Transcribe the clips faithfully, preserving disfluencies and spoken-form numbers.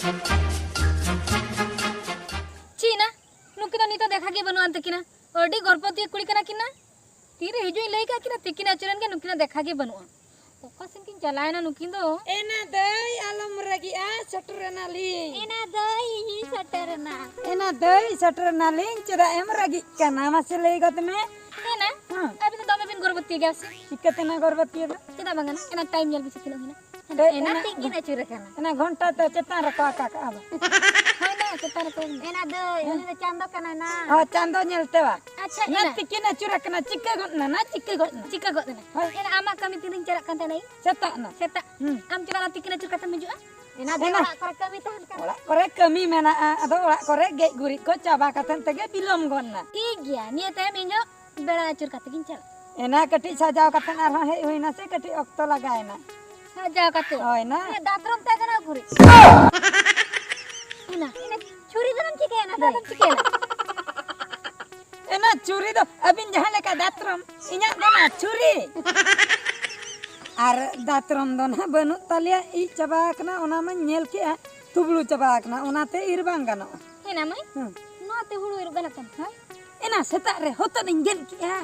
ᱪᱮᱫ ᱮᱱᱟ? ᱱᱩᱠᱤᱱ ᱫᱚ ᱱᱤᱛᱚᱜ ᱫᱮᱠᱷᱟ ᱜᱮ ᱵᱟᱹᱱᱩᱜ ᱟᱱ ᱛᱟᱹᱠᱤᱱᱟ᱾ ᱟᱹᱰᱤ ᱜᱚᱨᱵᱚᱛᱤ ᱠᱩᱲᱤ ᱠᱟᱱᱟ ᱠᱤᱱ ᱱᱟ᱾ ᱛᱤᱨᱮ ᱦᱤᱡᱩᱜ ᱤᱧ ᱞᱟᱹᱭ ᱠᱟᱜ ᱠᱤᱱᱟ, ᱛᱤᱠᱤᱱ ᱟᱹᱪᱩᱨᱮᱱ ᱜᱮ, ᱱᱩᱠᱤᱱᱟᱜ ᱫᱮᱠᱷᱟ ᱜᱮ ᱵᱟᱹᱱᱩᱜᱼᱟ᱾ ᱚᱠᱟ ᱥᱮᱱ ᱠᱤᱱ ᱪᱟᱞᱟᱣᱮᱱᱟ ᱱᱩᱠᱤᱱ ᱫᱚ? ᱮᱱᱟ ᱫᱟᱹᱭ, ᱟᱞᱚᱢ ᱨᱟᱹᱜᱤᱜᱼᱟ, ᱥᱮᱴᱮᱨᱮᱱᱟᱞᱤᱧ᱾ ᱮᱱᱟ ᱫᱟᱹᱭ, ᱤᱧ ᱥᱮᱴᱮᱨᱮᱱᱟ᱾ ᱮᱱᱟ ᱫᱟᱹᱭ, ᱥᱮᱴᱮᱨᱮᱱᱟᱞᱤᱧ, ᱪᱮᱫᱟᱜ ᱮᱢ ᱨᱟᱹᱜᱤᱜ ᱠᱟᱱᱟ? ᱢᱟᱥᱮ ᱞᱟᱹᱭ ᱜᱚᱫ ᱢᱮ᱾ ᱮᱱᱟ? ᱦᱮᱸ᱾ ᱟᱹᱵᱤᱱ ᱫᱚ ᱫᱚᱢᱮ ᱵᱤᱱ ᱜᱚᱨᱵᱚᱛᱤ ᱜᱮᱭᱟ ᱥᱮ? ᱪᱤᱠᱟᱹᱛᱮ ᱱᱟ ᱜᱚᱨᱵᱚᱛᱤ ᱫᱚ? ᱪᱮᱫᱟᱜ ᱵᱟᱝ ᱠᱟᱱᱟ? ᱮᱱᱟ ᱴᱟᱭᱤᱢ ᱧᱮᱞ ᱵᱤᱱ ᱥᱮ ᱛᱤᱱᱟᱹᱜ ᱦᱩᱭᱱᱟ? ᱫᱟᱹᱭ, ᱮᱱᱟ ᱮᱱᱟ ᱛᱤᱠᱤᱱ ᱟᱹᱪᱩᱨ ᱟᱠᱟᱱᱟ᱾ ᱮᱱᱟ ᱜᱷᱚᱱᱴᱟ ᱛᱚ ᱪᱮᱛᱟᱱ ᱨᱮᱠᱚ ᱟᱠᱟ ᱠᱟᱜᱼᱟ ᱵᱟ᱾ ᱦᱳᱭ ᱱᱟ, ᱪᱮᱛᱟᱱ ᱨᱮᱠᱚ ᱮᱱᱟ᱾ ᱮᱱᱟ ᱫᱟᱹᱭ, ᱩᱱᱤ ᱫᱚ ᱪᱟᱸᱫᱚ ᱠᱟᱱᱟᱭ ᱱᱟ᱾ ᱦᱚᱸ, ᱪᱟᱸᱫᱚ ᱧᱮᱞ ᱛᱮ ᱵᱟ᱾ ᱟᱪᱪᱷᱟ, ᱮᱱᱟ ᱮᱱᱟ᱾ ᱛᱤᱠᱤᱱ ᱟᱹᱪᱩᱨ ᱟᱠᱟᱱᱟ, ᱪᱤᱠᱟᱹ ᱜᱚᱫ ᱮᱱᱟ ᱱᱟ, ᱪᱤᱠᱟᱹ ᱜᱚᱫ ᱮᱱᱟ? ᱪᱤᱠᱟᱹ ᱜᱚᱫ ᱮᱱᱟ? ᱦᱳᱭ᱾ ᱮᱱᱟ ᱟᱢᱟᱜ ᱠᱟᱹᱢᱤ ᱛᱤᱨᱤᱧ ᱪᱟᱞᱟᱜ ᱠᱟᱱ ᱛᱟᱦᱮᱱᱟ ᱤᱧ? ᱥᱮᱛᱟᱜ ᱱᱟ᱾ ᱥᱮᱛᱟᱜ᱾ ᱦᱩᱸ᱾ ᱟᱢ ᱪᱮᱫᱟᱜ ᱚᱱᱟ ᱛᱤᱠᱤᱱ ᱟᱹᱪᱩᱨ ᱠᱟᱛᱮᱢ ᱦᱤᱡᱩᱜᱼᱟ? ᱮᱱᱟ ᱫᱚ ᱮᱱᱟ᱾ ᱚᱲᱟᱜ ᱠᱚᱨᱮ ᱠᱟᱹᱢᱤ ᱛᱟᱦᱮᱱ ᱠᱟᱱᱟ᱾ ᱚᱲᱟᱜ ᱠᱚᱨᱮ ᱠᱟᱹᱢᱤ ᱢᱮᱱᱟᱜᱼᱟ, ᱟᱫᱚ ᱚᱲᱟᱜ ᱠᱚᱨᱮ ᱜᱮᱡ ᱜᱩᱨᱤᱡ ᱠᱚ ᱪᱟᱵᱟ ᱠᱟᱛᱮᱱ ᱛᱮᱜᱮ ᱵᱤᱞᱚᱢ ᱜᱚᱫ ᱮᱱᱟ᱾ ᱴᱷᱤᱠ ᱜᱮᱭᱟ, ᱱᱤᱭᱟᱹ ᱛᱟᱭᱚᱢ ᱤᱧ ᱫᱚ ᱵᱮᱲᱟ ᱟᱹᱪᱩᱨ ᱠᱟᱛᱮ ᱜᱤᱧ ᱪᱟᱞᱟᱜᱼᱟ᱾ ᱮᱱᱟ ᱠᱟᱹᱴᱤᱡ ᱥᱟᱡᱟᱣ ᱠᱟᱛᱮ ᱟᱨᱦᱚᱸ ᱦᱮᱡ ᱦᱩᱭᱱᱟ ᱥᱮ ᱠᱟᱹᱴᱤᱡ ᱚᱠᱛᱚ ᱞᱟᱜᱟᱣ ᱮᱱᱟ᱾ ᱥᱟᱡᱟᱣ ᱠᱟᱛᱮ? ᱦᱳᱭ ᱱᱟ᱾ ᱤᱧᱟᱹᱜ ᱫᱟᱛᱨᱚᱢ ᱛᱟᱦᱮᱸ ᱠᱟᱱᱟ ᱩᱠᱩᱨᱤᱡ? ᱮᱱᱟ, ᱮᱱᱟ ᱪᱷᱩᱨᱤ ᱫᱚ ᱵᱟᱢ ᱪᱤᱠᱟᱹᱭᱟ, ᱚᱱᱟ ᱫᱚ ᱵᱟᱢ ᱪᱤᱠᱟᱹᱭᱟ᱾ ᱮᱱᱟ ᱪᱷᱩᱨᱤ ᱫᱚ ᱟᱹᱵᱤᱱ ᱡᱟᱦᱟᱸ ᱞᱮᱠᱟ ᱫᱟᱛᱨᱚᱢ, ᱤᱧᱟᱹᱜ ᱫᱚ ᱱᱟ ᱪᱷᱩᱨᱤ᱾ ᱟᱨ ᱫᱟᱛᱨᱚᱢ ᱫᱚ ᱱᱟᱦᱟᱜ ᱵᱟᱹᱱᱩᱜ ᱛᱟᱞᱮᱭᱟ, ᱤᱡ ᱪᱟᱵᱟ ᱟᱠᱟᱱᱟ, ᱚᱱᱟ ᱢᱟᱧ ᱧᱮᱞ ᱠᱮᱜᱼᱟ, ᱛᱩᱵᱲᱩ ᱪᱟᱵᱟ ᱟᱠᱟᱱᱟ, ᱚᱱᱟᱛᱮ ᱤᱨ ᱵᱟᱝ ᱜᱟᱱᱚᱜᱼᱟ᱾ ᱦᱮᱸ ᱱᱟ ᱢᱟᱹᱭ, ᱦᱮᱸ᱾ ᱱᱚᱣᱟᱛᱮ ᱦᱩᱲᱩ ᱤᱨᱚᱜ ᱜᱟᱱᱚᱜ ᱛᱟᱢᱟ? ᱦᱮᱸ? ᱮᱱᱟ ᱥᱮᱛᱟᱜ ᱨᱮ ᱦᱚᱛᱚᱫ ᱤᱧ ᱜᱮᱫ ᱠᱮᱜᱼᱟ᱾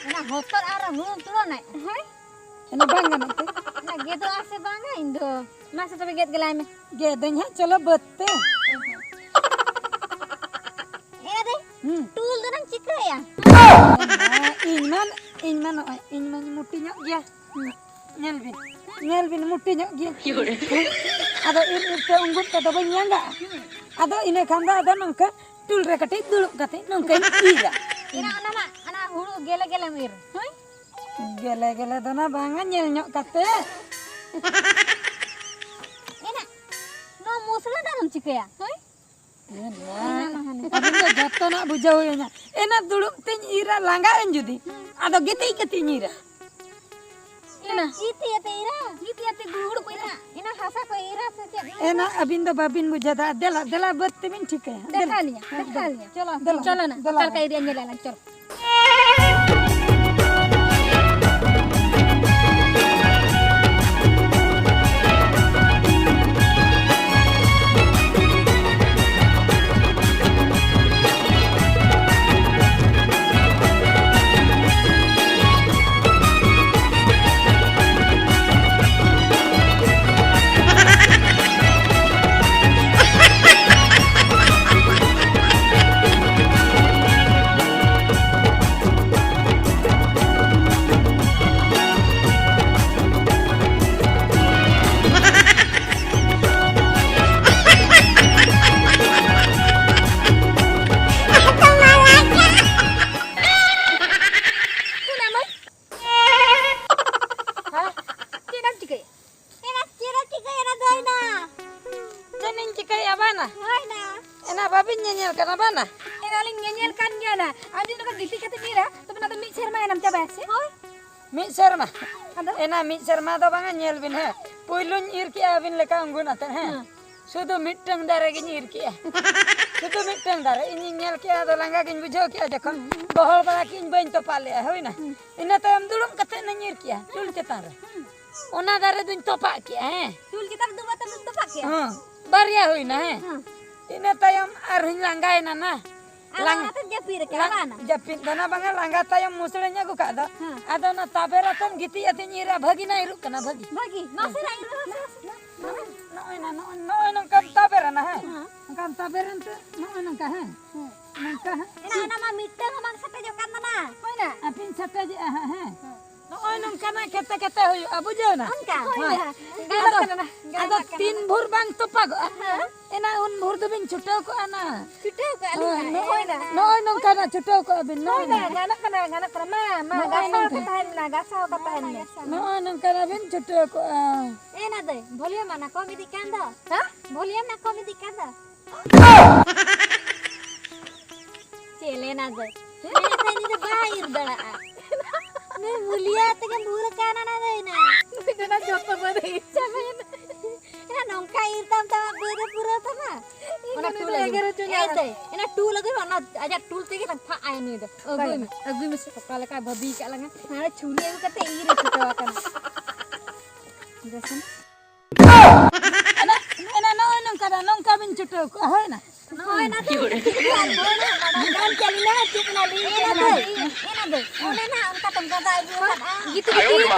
ᱚᱱᱟ ᱦᱚᱛᱚᱫ ᱟᱨ ᱦᱩᱲᱩᱢ ᱛᱩᱲᱟᱹᱣ ᱱᱟ? ᱦᱳᱭ᱾ ᱮᱱᱟ ᱵᱟᱝ ᱜᱟᱱᱚᱜ ᱛᱮ? ᱚᱱᱟ ᱜᱮᱫᱚᱜᱼᱟ ᱥᱮ ᱵᱟᱝᱟ ᱤᱧ ᱫᱚ? ᱢᱟᱥᱮ ᱛᱚᱵᱮ ᱜᱮᱫ ᱜᱮᱞᱟᱭ ᱢᱮ᱾ ᱜᱮᱫᱟᱹᱧ ᱦᱟᱸᱜ, ᱪᱚᱞᱚ ᱵᱟᱹᱫᱽ ᱛᱮ᱾ ᱮ ᱫᱟᱹᱭ, ᱦᱩᱸ᱾ ᱴᱩᱞ ᱫᱚ ᱱᱟᱝ ᱪᱤᱠᱟᱹᱭᱟ? ᱮᱱᱟ, ᱤᱧ ᱢᱟ, ᱤᱧ ᱢᱟ ᱱᱚᱜᱼᱚᱭ, ᱤᱧ ᱢᱟᱧ ᱢᱩᱴᱤ ᱧᱚᱜ ᱜᱮᱭᱟ᱾ ᱧᱮᱞ ᱵᱤᱱ, ᱧᱮᱞ ᱵᱤᱱ, ᱢᱩᱴᱤ ᱧᱚᱜ ᱜᱮ᱾ ᱟᱫᱚ ᱤᱨ ᱤᱨ ᱛᱮ ᱩᱸᱜᱩᱫ ᱛᱮᱫᱚ ᱵᱟᱹᱧ ᱞᱟᱸᱜᱟᱜᱼᱟ᱾ ᱟᱫᱚ ᱤᱱᱟᱹ ᱠᱷᱟᱱ ᱫᱚ ᱟᱫᱚ ᱱᱚᱝᱠᱟ ᱴᱩᱞ ᱨᱮ ᱠᱟᱹᱴᱤᱡ ᱫᱩᱲᱩᱵ ᱠᱟᱛᱮ ᱱᱚᱝᱠᱟᱧ ᱤᱨᱟ᱾ ᱮᱱᱟ ᱚᱱᱟ ᱢᱟ, ᱚᱱᱟ ᱦᱩᱲᱩ ᱜᱮᱞᱮ ᱜᱮᱞᱮᱢ ᱤᱨ, ᱦᱳᱭ? ᱜᱮᱞᱮ ᱜᱮᱞᱮ ᱫᱚ ᱱᱟ ᱵᱟᱝᱟ, ᱧᱮᱞ ᱧᱚᱜ ᱠᱟᱛᱮ᱾ ᱮᱱᱟ, ᱱᱚᱣᱟ ᱢᱚᱥᱞᱟ ᱫᱚ ᱟᱞᱚᱢ ᱪᱤᱠᱟᱹᱭᱟ, ᱦᱳᱭ? ᱮᱱᱟ, ᱟᱹᱵᱤᱱ ᱫᱚ ᱡᱚᱛᱚᱱᱟᱜ ᱵᱩᱡᱷᱟᱹᱣ ᱦᱩᱭ ᱟᱹᱧᱟ᱾ ᱮᱱᱟ ᱫᱩᱲᱩᱵ ᱛᱤᱧ ᱤᱨᱟ, ᱞᱟᱸᱜᱟ ᱟᱹᱧ ᱡᱩᱫᱤ, ᱟᱫᱚ ᱜᱤᱛᱤᱡ ᱠᱟᱛᱮᱧ ᱤᱨᱟ᱾ ᱮᱱᱟ᱾ ᱜᱤᱛᱤᱡ ᱟᱛᱮ ᱤᱨᱟ? ᱜᱤᱛᱤᱡ ᱟᱛᱮ ᱜᱩᱦᱩᱲ ᱠᱚ ᱤᱨᱟ? ᱮᱱᱟ ᱦᱟᱥᱟ ᱠᱚ ᱤᱨᱟ ᱥᱮ ᱪᱮᱫ? ᱮᱱᱟ ᱟᱹᱵᱤᱱ ᱫᱚ ᱵᱟᱹᱵᱤᱱ ᱵᱩᱡᱷᱟᱹᱣ ᱫᱟ᱾ ᱫᱮᱞᱟ, ᱫᱮᱞᱟ ᱵᱟᱹᱫᱽ ᱛᱮᱵᱤᱱ ᱴᱷᱤᱠᱟᱹᱭᱟ᱾ ᱫᱮᱞᱟ᱾ ᱫᱮᱠᱷᱟᱣ ᱞᱤᱧᱟ, ᱫᱮᱠᱷᱟᱣ ᱞᱤᱧᱟ᱾ ᱪᱚᱞᱚ, ᱫᱮᱞᱟ, ᱪᱚᱞᱚ ᱱᱟ, ᱫᱮᱞᱟ᱾ ᱚᱠᱟ ᱞᱮᱠᱟ ᱤᱨ ᱧᱮᱞ ᱟᱞᱟᱝ, ᱪᱚᱞᱚ᱾ ᱠᱟᱭᱟ ᱵᱟᱱᱟ? ᱦᱳᱭ ᱱᱟ᱾ ᱮᱱᱟ ᱵᱟᱵᱤᱱ ᱧᱮᱧᱮᱞ ᱠᱟᱱᱟ ᱵᱟᱱᱟ? ᱮᱱᱟ ᱞᱤᱧ ᱧᱮᱧᱮᱞ ᱠᱟᱱ ᱜᱮᱭᱟ ᱱᱟ᱾ ᱟᱢ ᱡᱩᱫᱤ ᱱᱚᱝᱠᱟ ᱜᱤᱛᱤᱡ ᱠᱟᱛᱮ ᱧᱤᱨᱟ, ᱛᱚᱵᱮ ᱱᱟ ᱫᱚ ᱢᱤᱫ ᱥᱮᱨᱢᱟ ᱮᱱᱟᱢ ᱪᱟᱵᱟᱭᱟ ᱥᱮ? ᱦᱳᱭ᱾ ᱢᱤᱫ ᱥᱮᱨᱢᱟ? ᱟᱫᱚ? ᱮᱱᱟ ᱢᱤᱫ ᱥᱮᱨᱢᱟ ᱫᱚ ᱵᱟᱝᱟ, ᱧᱮᱞ ᱵᱤᱱ ᱦᱮᱸ᱾ ᱯᱩᱭᱞᱩᱧ ᱤᱨ ᱠᱮᱜᱼᱟ ᱟᱹᱵᱤᱱ ᱞᱮᱠᱟ ᱩᱝᱜᱩᱱ ᱟᱛᱮᱫ ᱦᱮᱸ᱾ ᱦᱮᱸ᱾ ᱥᱩᱫᱷᱩ ᱢᱤᱫᱴᱟᱝ ᱫᱟᱨᱮ ᱜᱤᱧ ᱤᱨ ᱠᱮᱜᱼᱟ᱾ ᱥᱩᱫᱷᱩ ᱢᱤᱫᱴᱟᱝ ᱫᱟᱨᱮ ᱤᱧᱤᱧ ᱧᱮᱞ ᱠᱮᱜᱼᱟ, ᱟᱫᱚ ᱞᱟᱸᱜᱟ ᱜᱤᱧ ᱵᱩᱡᱷᱟᱹᱣ ᱠᱮᱜᱼᱟ ᱡᱚᱠᱷᱚᱱ ᱦᱩᱸ᱾ ᱜᱚᱦᱚᱲ ᱵᱟᱲᱟ ᱠᱮᱜᱼᱟᱹᱧ, ᱵᱟᱹᱧ ᱛᱚᱯᱟᱜ ᱞᱮᱜᱼᱟ, ᱦᱩᱭᱱᱟ? ᱦᱩᱸ᱾ ᱤᱱᱟᱹ ᱛᱟᱭᱚᱢ ᱫᱩᱲᱩᱵ ᱠᱟᱛᱮᱫ ᱤᱧ ᱤᱨ ᱠᱮᱜᱼᱟ ᱪᱩᱞ ᱪᱮᱛᱟᱱ ᱨᱮ᱾ ᱦᱩᱸ᱾ ᱚᱱᱟ ᱫᱟᱨᱮ ᱫᱩᱧ ᱛᱚᱯᱟᱜ ᱠᱮᱜᱼᱟ, ᱦᱮᱸ᱾ ᱪᱩᱞ ᱪᱮᱛᱟᱱ ᱨᱮ ᱫᱩᱲᱩᱵ ᱠᱟᱛᱮᱫ ᱫᱚᱢ ᱛᱚᱯᱟᱜ ᱠᱮᱜᱼᱟ? ᱦᱚᱸ, ᱵᱟᱨᱭᱟ ᱦᱩᱭᱱᱟ, ᱦᱮᱸ᱾ ᱦᱮᱸ᱾ ᱤᱱᱟᱹ ᱛᱟᱭᱚᱢ ᱟᱨᱦᱚᱸᱧ ᱞᱟᱸᱜᱟᱭᱮᱱᱟ ᱱᱟ᱾ ᱟᱫᱚ ᱞᱟᱝ-, ᱚᱱᱟᱛᱮᱢ ᱡᱟᱹᱯᱤᱫ ᱟᱠᱟᱫᱼᱟ, ᱞᱟᱝ-, ᱵᱟᱝ? ᱡᱟᱹᱯᱤᱫ ᱫᱚ ᱱᱟ ᱵᱟᱝᱟ, ᱞᱟᱸᱜᱟ ᱛᱟᱭᱚᱢ ᱢᱩᱥᱲᱟᱹᱧ ᱟᱹᱜᱩ ᱠᱟᱜ ᱫᱚ᱾ ᱦᱮᱸ᱾ ᱟᱫᱚ ᱚᱱᱟ ᱛᱟᱵᱮᱨ ᱟᱛᱮᱢ ᱜᱤᱛᱤᱡ ᱟᱛᱮᱧ ᱤᱨᱟ, ᱵᱷᱟᱹᱜᱤ ᱱᱟ ᱤᱨᱚᱜ ᱠᱟᱱᱟ, ᱵᱷᱟᱹᱜᱤ᱾ ᱵᱷᱟᱹᱜᱤ, ᱢᱟᱥᱮ ᱱᱟ ᱤᱨ ᱢᱮ, ᱢᱟᱥᱮ, ᱢᱟᱥᱮ᱾ ᱱᱚᱜᱼᱚᱭ ᱱᱟ, ᱱᱚᱜᱼᱚᱭ, ᱱᱚᱜᱼᱚᱭ ᱱᱚᱝᱠᱟᱢ ᱛᱟᱵᱮᱨᱟ ᱱᱟ, ᱦᱮᱸ? ᱦᱮᱸ᱾ ᱱᱚᱝᱠᱟᱢ ᱛᱟᱵᱮᱨᱮᱱ ᱛᱮ ᱱᱚᱜᱼᱚᱭ ᱱᱚᱝᱠᱟ, ᱦᱮᱸ? ᱦᱮᱸ᱾ ᱱᱚᱝᱠᱟ, ᱦᱮᱸ? ᱮᱱᱟ ᱚᱱᱟ ᱢᱟ ᱢᱤᱫᱴᱟᱝ ᱦᱚᱸ ᱵᱟᱝ ᱥᱮᱴᱮᱡᱚᱜ ᱠᱟᱱ ᱛᱟᱢᱟ᱾ ᱦᱳᱭ ᱱᱟ? ᱟᱯᱮᱧ ᱥᱮᱴᱮᱡᱮᱜᱼᱟ ᱦᱟᱸᱜ, ᱦᱮᱸ? ᱦᱮᱸ᱾ ᱱᱚᱜᱼᱚᱭ ᱱᱚᱝᱠᱟᱱᱟᱜ ᱠᱷᱮᱛᱮ ᱠᱷᱮᱛᱮ ᱦᱩᱭᱩᱜᱼᱟ, ᱵᱩᱡᱷᱟᱹᱣ ᱱᱟ? ᱚᱱᱠᱟ? ᱦᱳᱭ᱾ ᱦᱳᱭ᱾ ᱟᱫᱚ, ᱜᱟᱱᱚᱜ ᱠᱟᱱᱟ ᱱᱟ, ᱟᱫᱚ ᱜᱟᱱᱚᱜ ᱠᱟᱱᱟ ᱛᱤᱱ ᱱᱟ᱾ ᱵᱷᱳᱨ ᱵᱟᱝ ᱛᱚᱯᱟᱜᱚᱜᱼᱟ, ᱦᱮᱸ᱾ ᱮᱱᱟ ᱩᱱ ᱵᱷᱳᱨ ᱫᱚᱵᱤᱱ ᱪᱷᱩᱴᱟᱹᱣ ᱠᱚᱜᱼᱟ ᱱᱟ᱾ ᱪᱷᱩᱴᱟᱹᱣ ᱠᱚᱜᱼᱟ ᱞᱤᱧ ᱦᱳᱭ, ᱦᱟᱸᱜ᱾ ᱱᱚᱜᱼᱚᱭ ᱱᱟ, ᱱᱚᱜᱼᱚᱭ ᱱᱚᱝᱠᱟᱱᱟᱜ ᱪᱷᱩᱴᱟᱹᱣ ᱠᱚᱜᱼᱟ ᱵᱤᱱ, ᱦᱳᱭ ᱱᱚᱜᱼᱚᱭ ᱱᱟ, ᱱᱟ᱾ ᱜᱟᱱᱚᱜ ᱠᱟᱱᱟ, ᱜᱟᱱᱚᱜ ᱠᱟᱱᱟ᱾ ᱢᱟ, ᱢᱟ, ᱱᱚᱜᱼᱚᱭ ᱜᱟᱥᱟᱣ ᱱᱚᱝᱠᱟ᱾ ᱠᱚ ᱛᱟᱦᱮᱱ ᱢᱮ ᱱᱟ, ᱜᱟᱥᱟᱣ ᱠᱚ ᱛᱟᱦᱮᱱ ᱢᱮ᱾ ᱱᱚᱜᱼᱚᱭ ᱱᱚᱝᱠᱟᱱᱟᱜ ᱵᱤᱱ ᱪᱷᱩᱴᱟᱹᱣ ᱠᱚᱜᱼᱟ᱾ ᱮ ᱱᱟ ᱫᱟᱹᱭ, volume ᱢᱟ ᱱᱟ ᱠᱚᱢ ᱤᱫᱤᱜ ᱠᱟᱱ ᱫᱚ᱾ ᱦᱮᱸ? Volume ᱱᱟ ᱠᱚᱢ ᱤᱫᱤᱜ ᱠᱟᱱ ᱫᱚ᱾ ᱪᱮᱫ ᱞᱟᱹᱭ ᱱᱟ ᱫᱟᱹᱭ? ᱦᱮᱸ? ᱢᱮᱱᱮᱫ ᱫᱟᱹᱧ ᱱᱩᱭ ᱫᱚ ᱵᱟᱭ ᱤᱨ ᱫᱟᱲᱮᱭᱟᱜᱼᱟ᱾ ᱱᱩᱭ ᱢᱩᱞᱤᱭᱟ ᱛᱮᱜᱮ ᱵᱷᱩᱞ ᱠᱟᱱᱟ ᱱᱟ ᱫᱟᱹᱭ ᱱᱟ᱾ ᱱᱩᱭ ᱫᱚ ᱱᱟ ᱡᱚᱛᱚ ᱵᱟᱹᱫ ᱤᱨ ᱪᱟᱵᱟᱭᱮᱱᱟ᱾ ᱮ ᱱᱟ ᱱᱚᱝᱠᱟ ᱤᱨ ᱛᱟᱢ ᱛᱟᱢᱟ ᱵᱟᱹᱫ ᱮ ᱯᱩᱨᱟᱹᱣ ᱛᱟᱢᱟ᱾ ᱚᱱᱟ ᱱᱩᱭ ᱴᱩᱞ ᱫᱚ ᱟᱹᱜᱩᱭ ᱢᱮ᱾ ᱮᱜᱮᱨ ᱦᱚᱪᱚᱧᱟ ᱮᱭ ᱱᱟ᱾ ᱫᱟᱹᱭ, ᱚᱱᱟ ᱴᱩᱞ ᱟᱹᱜᱩᱭ ᱢᱮ, ᱚᱱᱟ ᱟᱡᱟᱜ ᱴᱩᱞ ᱛᱮᱜᱮ ᱱᱟ ᱯᱷᱟᱜ ᱟᱭ ᱱᱩᱭ ᱫᱚ᱾ ᱟᱹᱜᱩᱭ ᱵᱟᱭ ᱢᱮ᱾ ᱟᱹᱜᱩᱭ ᱢᱮᱥᱮ, ᱚᱠᱟ ᱞᱮᱠᱟᱭ ᱵᱷᱟᱹᱵᱤ ᱟᱠᱟᱫ ᱞᱟᱝᱟ᱾ ᱦᱟᱱᱮ ᱪᱷᱩᱨᱤ ᱟᱹᱜᱩ ᱠᱟᱛᱮ ᱤᱨ ᱮ ᱪᱷᱩᱴᱟᱹᱣ ᱟᱠᱟᱱᱟ᱾ ᱵᱮᱥ ᱮᱱᱟ᱾ ᱮᱱᱟ, ᱮᱱᱟ, ᱱᱚᱜᱼᱚᱭ ᱱᱚᱝᱠᱟ ᱫᱚ, ᱱᱚᱝᱠᱟ ᱵᱤᱱ ᱪᱷᱩᱴᱟᱹᱣ ᱠᱚᱜᱼᱟ, ᱦᱳᱭ ᱱᱟ? ᱱᱚᱜᱼᱚᱭ ᱱᱟ ᱫᱚ᱾ ᱵᱟᱝ ᱪᱟᱹᱞᱤ ᱱᱟ, ᱪᱮᱫ ᱠᱟᱱᱟ ᱞᱤᱧ ᱮᱱᱟ ᱫᱚ, ᱮᱱᱟ ᱫᱚ᱾ ᱚᱱᱮ ᱱᱟ ᱚᱱᱠᱟ ᱛᱮᱢ ᱜᱟᱫᱟ ᱟᱹᱜᱩ ᱟᱠᱟᱫᱼᱟ᱾ ᱜᱤᱛᱤᱡ, ᱜᱤᱛᱤᱡ᱾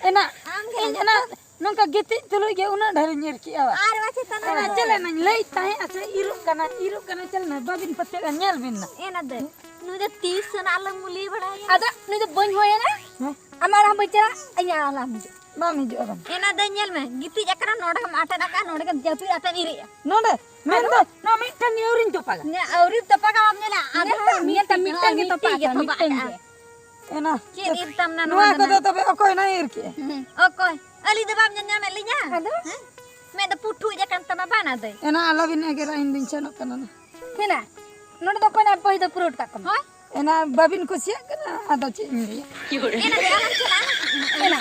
ᱮᱱᱟ, ᱟᱢ ᱜᱮ ᱤᱧ ᱮᱱᱟ, ᱱᱚᱝᱠᱟ ᱜᱤᱛᱤᱡ ᱛᱩᱞᱩᱡ ᱜᱮ ᱩᱱᱟᱹᱜ ᱰᱷᱮᱨᱤᱧ ᱧᱤᱨ ᱠᱮᱜᱼᱟ᱾ ᱟᱨ ᱵᱟᱪᱮ ᱛᱟᱦᱮᱸ ᱮᱱᱟ, ᱱᱟ᱾ ᱪᱮᱞᱮ ᱱᱟᱧ ᱞᱟᱹᱭᱮᱫ ᱛᱟᱦᱮᱸᱫ, ᱟᱪᱪᱷᱟ, ᱤᱨᱚᱜ ᱠᱟᱱᱟ, ᱤᱨᱚᱜ ᱠᱟᱱᱟ, ᱪᱮᱞᱮ ᱱᱟ, ᱵᱟᱵᱤᱱ ᱯᱟᱹᱛᱭᱟᱹᱜᱼᱟ, ᱧᱮᱞ ᱵᱤᱱ ᱱᱟ᱾ ᱮᱱᱟ ᱫᱚ, ᱱᱩᱭ ᱫᱚ ᱛᱤᱥ ᱦᱚᱸ ᱱᱟ ᱟᱞᱚᱢ ᱢᱩᱞᱤ ᱵᱟᱲᱟᱭᱟ᱾ ᱟᱫᱚ ᱱᱩᱭ ᱫᱚ ᱵᱟᱹᱧ ᱦᱚᱦᱚᱭᱟ ᱱᱟ᱾ ᱦᱮᱸ? ᱟᱢᱟᱜ ᱚᱲᱟᱜ ᱦᱚᱸ ᱵᱟᱹᱧ ᱪᱟᱞᱟᱜᱼᱟ, ᱤᱧᱟᱜ ᱚᱲᱟᱜ ᱦᱚᱸ ᱵᱟᱢ ᱦᱤᱡᱩᱜᱼᱟ᱾ ᱵᱟᱢ ᱦᱤᱡᱩᱜᱼᱟ ᱵᱟᱝ? ᱮᱱᱟ ᱫᱚ ᱧᱮᱞ ᱢᱮ, ᱜᱤᱛᱤᱡ ᱟᱠᱟᱱᱟ, ᱱᱚᱰᱮ ᱜᱮᱢ ᱟᱴᱮᱫ ᱟᱠᱟᱫ, ᱱᱚᱰᱮ ᱜᱮᱢ ᱡᱟᱹᱯᱤᱫ ᱟᱴᱮᱫ ᱤᱨᱮᱜᱼᱟ᱾ ᱱᱚᱰᱮ? ᱢᱮᱱᱫᱚ, ᱱᱚᱣᱟ ᱢᱤᱫᱴᱟᱝ ᱜᱮ ᱟᱹᱣᱨᱤᱧ ᱛᱚᱯᱟᱜᱟ᱾ ᱧᱮ-, ᱟᱹᱣᱨᱤ ᱛᱚᱯᱟᱜᱟ ᱵᱟᱢ ᱧᱮᱞᱟ, ᱟᱫᱚ ᱢᱤᱫᱴᱟᱝ, ᱢᱤᱫᱴᱟᱝ ᱜᱮ ᱢᱤᱫᱴᱟᱝ ᱛᱚᱯᱟᱜ ᱜᱮ ᱟᱠᱟᱫ, ᱛᱚᱯᱟᱜ ᱢᱤᱫᱴᱟᱝ ᱟᱠᱟᱫ᱾ ᱜᱮ᱾ ᱮᱱᱟ, ᱪᱮᱫ ᱤᱨ ᱛᱟᱢ ᱱᱟ ᱱᱚᱣᱟ ᱱᱚᱣᱟ ᱫᱚ ᱠᱚᱫᱚ ᱱᱟ? ᱛᱚᱵᱮ ᱚᱠᱚᱭ ᱱᱟ ᱤᱨ ᱠᱮᱜᱼᱟ? ᱦᱩᱸ, ᱚᱠᱚᱭ? ᱟᱹᱞᱤᱧ ᱫᱚ ᱵᱟᱢ ᱧᱮᱞ ᱧᱟᱢᱮᱫ ᱞᱤᱧᱟ? ᱟᱫᱚ? ᱦᱮᱸ? ᱢᱮᱫ ᱫᱚ ᱯᱩᱴᱷᱩᱡ ᱟᱠᱟᱱ ᱛᱟᱢᱟ ᱵᱟᱱᱟ ᱫᱟᱹᱭ᱾ ᱮᱱᱟ ᱟᱞᱚᱵᱤᱱ ᱮᱜᱮᱨᱟ, ᱤᱧ ᱫᱩᱧ ᱥᱮᱱᱚᱜ ᱠᱟᱱᱟ ᱱᱟ᱾ ᱦᱮᱱᱟ, ᱱᱚᱰᱮ ᱫᱚ ᱚᱠᱚᱭ ᱱᱟᱜ ᱵᱟᱹᱦᱤ ᱫᱚ ᱯᱩᱨᱟᱹᱣ ᱠᱟᱜ ᱠᱟᱱᱟ? ᱦᱳᱭ᱾ ᱮᱱᱟ ᱵᱟᱵᱤᱱ ᱠᱩᱥᱤᱭᱟᱜ ᱠᱟᱱᱟ, ᱟᱫᱚ ᱪᱮᱫ ᱤᱧ ᱞᱟᱹᱭᱟ? ᱮᱱᱟ ᱫᱚ ᱟᱞᱚᱢ ᱪᱟᱞᱟᱜᱼᱟ᱾ ᱮᱱᱟ᱾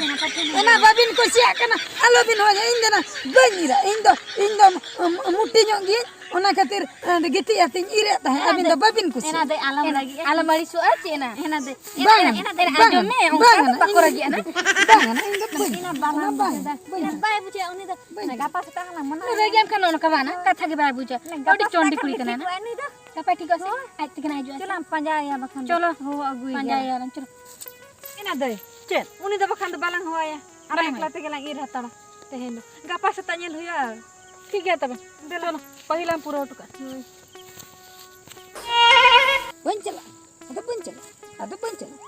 ᱮᱱᱟ ᱵᱟᱵᱤᱱ ᱠᱩᱥᱤᱭᱟᱜ ᱠᱟᱱᱟ, ᱟᱞᱚᱵᱤᱱ ᱦᱚᱦᱚᱭᱟ, ᱤᱧ ᱫᱚ ᱱᱟ ᱵᱟᱹᱧ ᱤᱨᱟ, ᱤᱧ ᱫᱚ, ᱤᱧ ᱫᱚ ᱢᱩᱴᱤ ᱧᱚᱜ ᱜᱤᱭᱟᱹᱧ, ᱚᱱᱟ ᱠᱷᱟᱹᱛᱤᱨ ᱜᱤᱛᱤᱡ ᱟᱛᱤᱧ ᱤᱨᱮᱫ ᱛᱟᱦᱮᱸᱫ, ᱟᱹᱵᱤᱱ ᱫᱚ ᱵᱟᱵᱤᱱ ᱠᱩᱥᱤᱭᱟᱜ᱾ ᱮᱱᱟ ᱫᱚ ᱟᱞᱚᱢ ᱨᱟᱹᱜᱤᱜᱼᱟ᱾ ᱟᱞᱚᱢ ᱟᱹᱲᱤᱥᱚᱜᱼᱟ ᱪᱮᱫ ᱮᱱᱟ? ᱮᱱᱟ ᱫᱚ, ᱵᱟᱝ ᱮᱱᱟ, ᱮᱱᱟ ᱫᱚ ᱟᱸᱡᱚᱢ ᱢᱮ, ᱚᱱᱠᱟ ᱫᱚ ᱵᱟᱠᱚ ᱨᱟᱹᱜᱤᱜᱼᱟ ᱱᱟ᱾ ᱵᱟᱝ ᱮᱱᱟ, ᱤᱧ ᱫᱚ ᱵᱟᱹᱧ ᱮᱱᱟ ᱵᱟᱞᱟᱝ ᱵᱟᱝ ᱵᱩᱡᱷᱟᱹᱣ ᱫᱟ᱾ ᱵᱟᱹᱧ ᱮᱱᱟ ᱵᱟᱭ ᱵᱩᱡᱷᱟᱹᱣᱟ ᱩᱱᱤ ᱫᱚ᱾ ᱵᱟᱹᱧ ᱮᱱᱟ ᱜᱟᱯᱟ ᱥᱮᱛᱟᱜ ᱦᱟᱸᱜ ᱞᱟᱝ ᱢᱟᱱᱟ᱾ ᱨᱟᱹᱜᱤ ᱮᱱ ᱠᱷᱟᱱ ᱱᱚᱜᱼᱚ ᱱᱚᱝᱠᱟ ᱵᱟᱝ ᱱᱟ, ᱠᱟᱛᱷᱟ ᱜᱮ ᱵᱟᱭ ᱵᱩᱡᱷᱟᱹᱣᱟ᱾ ᱮᱱᱟ ᱟᱹᱰᱤ ᱜᱟᱯᱟ ᱪᱚᱱᱰᱤ ᱥᱮᱛᱟᱜ ᱠᱩᱲᱤ ᱠᱷᱟᱱ ᱠᱟᱱᱟᱭ ᱱᱟ᱾ ᱴᱷᱤᱠᱚᱜᱼᱟ ᱩᱱᱤ ᱫᱚ᱾ ᱜᱟᱯᱟ ᱴᱷᱤᱠᱚᱜᱼᱟ ᱥᱮ? ᱦᱳᱭ᱾ ᱟᱡ ᱛᱮᱜᱮ ᱱᱟ ᱦᱤᱡᱩᱜᱼᱟ᱾ ᱪᱚᱞᱚ ᱦᱚᱦᱚ ᱟᱹᱜᱩᱭᱮᱭᱟ᱾ ᱯᱟᱸᱡᱟᱭᱮᱭᱟ ᱵᱟᱠᱷᱟᱱ ᱫᱚ᱾ ᱪᱚᱞᱚ᱾ ᱮᱱᱟ ᱫᱟᱹᱭ, ᱪᱮᱫ? ᱩᱱᱤ ᱫᱚ ᱵᱟᱠᱷᱟᱱ ᱫᱚ ᱵᱟᱞᱟᱝ ᱦᱚᱦᱚᱣᱟᱭᱟ᱾ ᱟᱨ ᱵᱟᱝ᱾ ᱮᱠᱞᱟ ᱛᱮᱜᱮ ᱞᱟᱝ ᱤᱨ ᱦᱟᱛᱟᱲᱟ ᱛᱮᱦᱮᱧ ᱫᱚ᱾ ᱜᱟᱯᱟ ᱥᱮᱛᱟᱜ ᱧᱮᱞ ᱦᱩᱭᱩᱜᱼᱟ᱾ ᱴᱷᱤᱠ ᱜᱮᱭᱟ ᱛᱚᱵᱮ᱾ ᱫᱮᱞᱟ᱾ ᱪᱚᱞᱚ, ᱯᱟᱹᱦᱤᱞᱟᱢ ᱯᱩᱨᱟᱹᱣ ᱦᱚᱴᱚ ᱠᱟᱜᱼᱟ᱾ ᱦᱳᱭ᱾ ᱵᱟᱹᱧ ᱪᱟᱞᱟᱜᱼᱟ᱾ ᱟᱫᱚ ᱵᱟᱹᱧ ᱪᱟᱞᱟᱜᱼᱟ᱾ ᱟᱫᱚ ᱵᱟᱹᱧ ᱪᱟᱞᱟᱜᱼᱟ᱾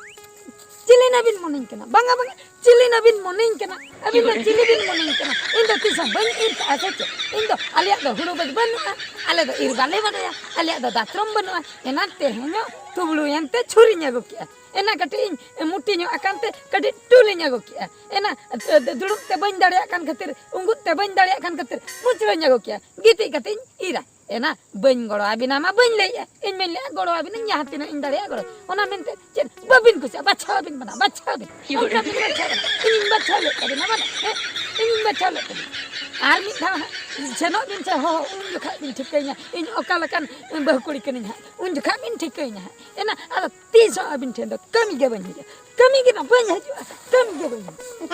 ᱪᱤᱞᱤ ᱱᱟᱵᱤᱱ ᱢᱚᱱᱮᱧ ᱠᱟᱱᱟ? ᱵᱟᱝᱟ, ᱵᱟᱝᱟ᱾ ᱪᱤᱞᱤ ᱱᱟᱵᱤᱱ ᱢᱚᱱᱮᱧ ᱠᱟᱱᱟ? ᱟᱹᱵᱤᱱ ᱫᱚ ᱪᱤᱞᱤ ᱵᱤᱱ ᱢᱚᱱᱮᱧ ᱠᱟᱱᱟ? ᱤᱧ ᱫᱚ ᱛᱤᱥ ᱦᱚᱸ ᱵᱟᱹᱧ ᱤᱨ ᱠᱟᱜᱼᱟ ᱥᱮ ᱪᱮᱫ? ᱤᱧ ᱫᱚ, ᱟᱞᱮᱭᱟᱜ ᱫᱚ ᱦᱩᱲᱩ ᱵᱟᱹᱫᱽ ᱵᱟᱹᱱᱩᱜᱼᱟ᱾ ᱟᱞᱮ ᱫᱚ ᱤᱨ ᱵᱟᱞᱮ ᱵᱟᱰᱟᱭᱟ᱾ ᱟᱞᱮᱭᱟᱜ ᱫᱚ ᱫᱟᱛᱨᱚᱢ ᱵᱟᱹᱱᱩᱜᱼᱟ᱾ ᱮᱱᱟᱱ ᱛᱮᱦᱮᱧᱚᱜ ᱛᱩᱵᱽᱞᱩᱭᱮᱱ ᱛᱮ ᱪᱷᱩᱨᱤᱧ ᱟᱹᱜᱩ ᱠᱮᱜᱼᱟ᱾ ᱮᱱᱟ ᱠᱟᱹᱴᱤᱡ ᱤᱧ ᱢᱩᱴᱤ ᱧᱚᱜ ᱟᱠᱟᱱ ᱛᱮ ᱠᱟᱹᱴᱤᱡ ᱴᱩᱞᱤᱧ ᱟᱹᱜᱩ ᱠᱮᱜᱼᱟ᱾ ᱮᱱᱟ, ᱮ, ᱫᱩᱲᱩᱵ ᱛᱮ ᱵᱟᱹᱧ ᱫᱟᱲᱮᱭᱟᱜ ᱠᱟᱱ ᱠᱷᱟᱹᱛᱤᱨ, ᱩᱸᱜᱩᱫ ᱛᱮ ᱵᱟᱹᱧ ᱫᱟᱲᱮᱭᱟᱜ ᱠᱟᱱ ᱠᱷᱟᱹᱛᱤᱨ ᱢᱩᱪᱲᱟᱹᱧ ᱟᱹᱜᱩ ᱠᱮᱜᱼᱟ᱾ ᱜᱤᱛᱤᱡ ᱠᱟᱛᱮᱧ ᱤᱨᱟ᱾ ᱮᱱᱟ, ᱵᱟᱹᱧ ᱜᱚᱲᱚ ᱟᱵᱤᱱᱟ ᱢᱟ ᱵᱟᱹᱧ ᱞᱟᱹᱭᱮᱜᱼᱟ᱾ ᱤᱧ ᱢᱟᱹᱧ ᱞᱟᱹᱭᱮᱜᱼᱟ, ᱜᱚᱲᱚ ᱟᱵᱤᱱᱟᱹᱧ ᱡᱟᱦᱟᱸ ᱛᱤᱱᱟᱹᱜ ᱤᱧ ᱫᱟᱲᱮᱭᱟᱜᱼᱟ ᱜᱚᱲᱚ᱾ ᱚᱱᱟ ᱢᱮᱱᱛᱮ ᱪᱮᱫ ᱵᱟᱹᱵᱤᱱ ᱠᱩᱥᱤᱭᱟᱜᱼᱟ? ᱵᱟᱪᱷᱟᱣ ᱟᱵᱤᱱ ᱵᱟᱱᱟ, ᱵᱟᱪᱷᱟᱣ ᱟᱵᱤᱱ᱾ ᱚᱱᱠᱟ ᱵᱤᱱ ᱵᱟᱪᱷᱟᱣ ᱵᱟᱱᱟ᱾ ᱤᱧᱤᱧ ᱵᱟᱪᱷᱟᱣ ᱞᱮᱫ ᱛᱟᱵᱤᱱᱟ ᱵᱟᱱᱟ᱾ ᱦᱮᱸ? ᱤᱧᱤᱧ ᱵᱟᱪᱷᱟᱣ ᱞᱮᱫ ᱛᱟᱵᱤᱱᱟ᱾ ᱟᱨ ᱢᱤᱫ ᱫᱷᱟᱣ ᱦᱟᱸᱜ ᱥᱮᱱᱚᱜ ᱵᱤᱱ ᱥᱮ ᱦᱚᱦᱚ, ᱩᱱ ᱡᱚᱠᱷᱟᱜ ᱵᱤᱱ ᱴᱷᱤᱠᱟᱹᱭᱤᱧᱟ ᱤᱧ ᱚᱠᱟ ᱞᱮᱠᱟᱱ ᱵᱟᱹᱦᱩ ᱠᱩᱲᱤ ᱠᱟᱹᱱᱟᱹᱧ ᱦᱟᱸᱜ᱾ ᱩᱱ ᱡᱚᱠᱷᱟᱜ ᱵᱤᱱ ᱴᱷᱤᱠᱟᱹᱭᱤᱧᱟ ᱦᱟᱸᱜ᱾ ᱮᱱᱟ, ᱟᱫᱚ ᱛᱤᱥ ᱦᱚᱸ ᱟᱹᱵᱤᱱ ᱴᱷᱮᱱ ᱫᱚ ᱠᱟᱹᱢᱤ ᱜᱮ ᱵᱟᱹᱧ ᱦᱤᱡᱩᱜᱼᱟ᱾ ᱠᱟᱹᱢᱤ ᱜᱮ ᱱᱟ ᱵᱟᱹᱧ ᱦᱤᱡᱩᱜᱼᱟ᱾ ᱠᱟᱹᱢᱤ ᱜᱮ ᱵᱟᱹᱧ ᱦᱤᱡᱩᱜᱼᱟ᱾